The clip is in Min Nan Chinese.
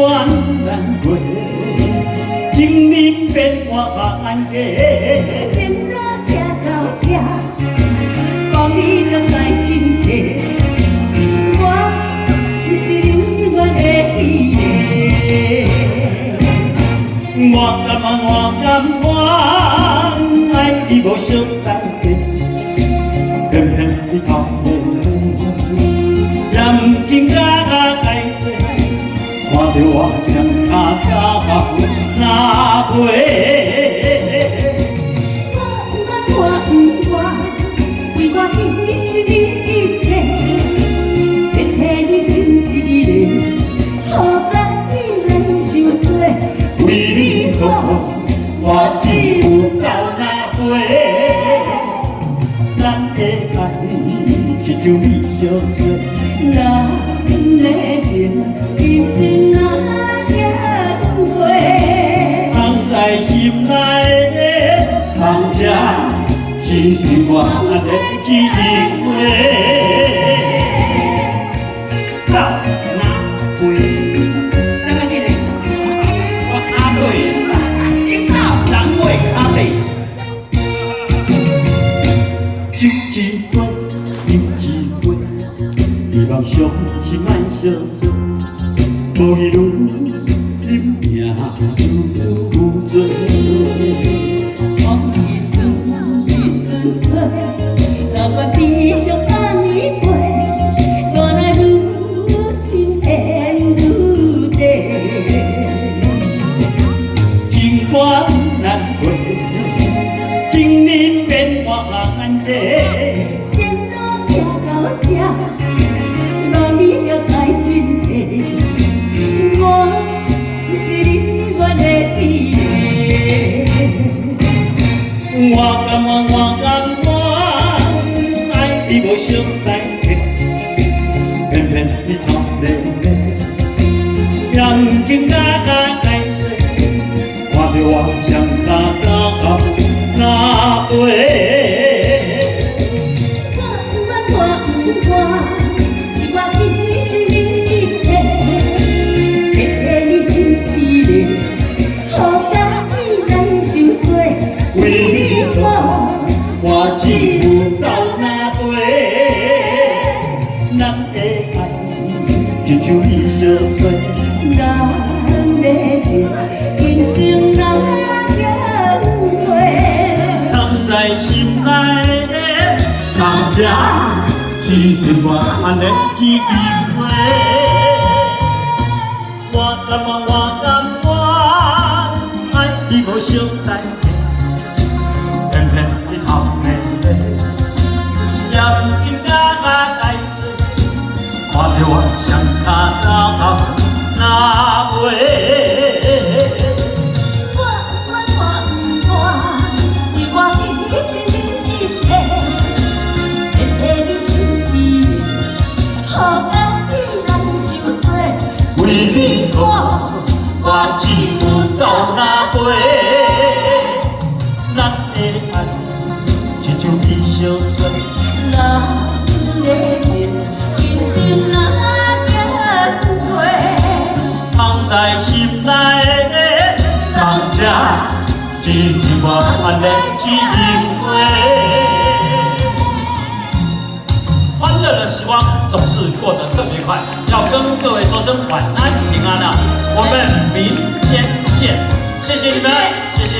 關難過，情人變我冤家。前路行到這，望你著知真假。我毋是你永遠會記的。我甘願，我甘願，愛你無相代替，偏偏你頭毛，嫌情甲解釋，看著我雙跤走若飛。我毋甘，我毋甘，為我犧牲你一切，偏偏你心一個，予家己來受罪。為你好，我只有走若飛。咱的愛是像美小說，咱的情今生若行過，藏在心內的夢才是我的情話。走若飛，怎啊去呢？我跤底，先走。人袂跤底。酒一杯，飲一杯，希望相信莫相做，無疑慮啉命愈醉。風一陣一陣吹，人願悲傷放伊飛，愈來愈深緣愈短。情關難過，情人變我冤家。前路行到這，望你著知真假。我毋是你願會記的。我甘願，我甘願，愛你無相代替，偏偏你頭毛，嫌情甲解釋，看著我雙跤走若飛。我毋甘，我毋甘，為我犧牲你一切，偏偏你心一個，予家己來受罪。為你好，我只有走若飛。咱的愛親像美小說，咱的情今生若行過，藏在心內的夢才是我的情話。我甘願，我甘願，愛你無相代替，偏偏你頭毛，嫌情甲解釋，看著我雙跤走若飛。我毋甘，我毋甘，為我犧牲你一切，偏偏你心一個，予家己來受罪。為你好，我只有走若飛。咱的愛親像美小說，咱的情今生若行過，藏在心內的夢才是我的情話。歡樂的時光總是過得特別快，要跟各位說聲晚安平安了，我們明天見，謝謝你們，謝謝。